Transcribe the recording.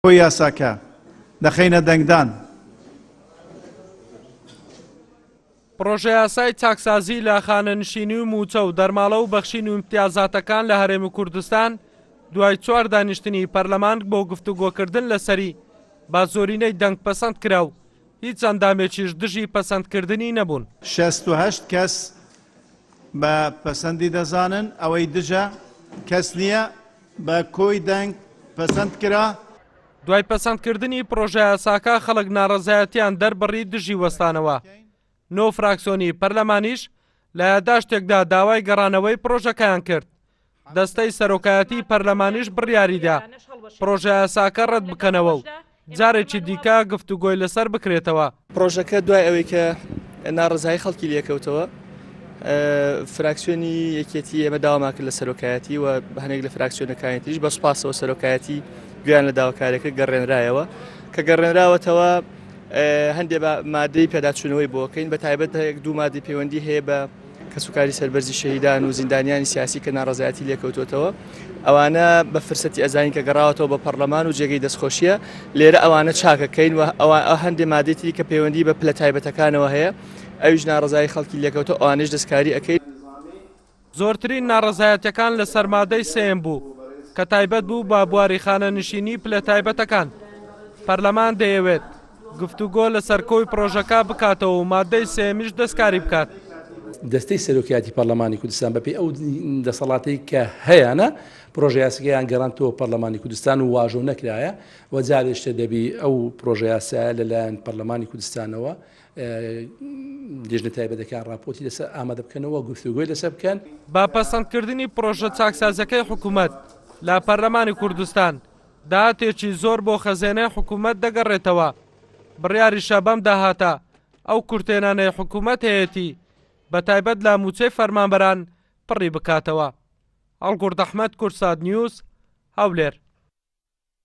کۆی یاساکە دەخەینە دەنگدان. پڕۆژەیاسای چاکسازی لە خانەنشینی و مووچە و دەرماڵە و بەخشین و ئیمتیازاتەکان لە هەرێمی کوردستان دوای چوار دانیشتنی پەرلەمان بۆ گفتوگۆکردن لەسەری بە زۆرینەی دەنگ پەسەند کرا و هیچ ئەندامێکیش دژی پەسەندکردنی نەبوون. 68 کەس بە پەسەندی دەزانن، ئەوەی دژە کەس نییە، بە کۆی دەنگ پەسەند کرا. دوای پەسەندکردنی پڕۆژەیاساکە خەڵک ناڕەزایەتیان دەربڕی دژی وەستانەوە، نۆ فراکسۆنی پەرلەمانیش لە یاداشتێکدا داوای گەڕانەوەی پڕۆژەکەیان کرد، دەستەی سەرۆکایەتی پەرلەمانیش بڕیاریدا پڕۆژەیاساکە ڕەت بکەنەوە و جارێکی دیکە گفتوگۆی لەسەر بکرێتەوە. پڕۆژەکە دوای ئەوەی کە ناڕەزایی خەڵکی لێکەوتەوە فراکسیۆنی یەکێتی ئێمە داوامان کرد لە سەرۆکایەتی و هەنێک لە فراکسیۆنەکانی تریش بە سوپاسەوە سەرۆکایەتی گوێیان لە داواکاریەکە گەڕێنرایەوە کە گەڕێنراوەتەوە هەندێک بە مادەی پێداچوونەوەی بۆکەین بە تایبەت دوو مادەی پەیوەندی هەیە بە کەسوکاری سەربەرزی شەهیدان و زیندانیانی سیاسی کە ناڕەزایەتی لێکەوتووەتەوە، ئەوانە بە فرسەتی ئەزانین کە گەڕاوەتەوە بە پەڕلەمان و جێگەی دەستخۆشیە، لێرە ئەوانە چاکەکەین و ئەوە هەندێ مادەی تری کە پەیوەندی بە پلە تایبەتەکانەوە هەیە ئەویش ناڕەزایی خەڵکی لێکەوتەوە ئەوانەیش دەستکاری ئەکەین. زۆرترین ناڕەزایەتیەکان لەسەر مادەی سێیەم بوو کە تایبەت بوو بە بواری خانەنشینی پلە تایبەتەکان. پەرلەمان دەیەوێت گفتوگۆ لەسەر کۆی پڕۆژەکە بکاتەوە و ماددەی سێیەمیش دەستکاری بکات. دەستەی سەرۆکایەتی پەرلەمانی کوردستان بەپێی ئەو دەسەڵاتەی کە هەیانە پرۆژەیاسەکەیان گەڕاندەوە پەرلەمانی کوردستان و واژۆ نەکرایە و جارێشتە دەبی ئەو پرۆژەیاسایە لەلایەن پەرلەمانی کوردستانەوە لیژنە تایبەتەکان راپۆرتی لەسەر ئامادە بکەنەوە گفتوگۆی لەسەر بکەن. بە پەسەندکردنی پڕۆژە چاکسازیەکەی حکومەت لە پەرلەمانی کوردستان، داهاتێکی زۆر بۆ خەزێنەی حکومەت دەگەڕێتەوە، بڕیاریشە بەم داهاتە ئەو کورتهێنانەی حکومەت هەیەتی بەتایبەت لە مووچەی فەرمانبەران پڕی بکاتەوە. هەڵگورد ئەحمەد، کوردسات نیوز، هەولێر.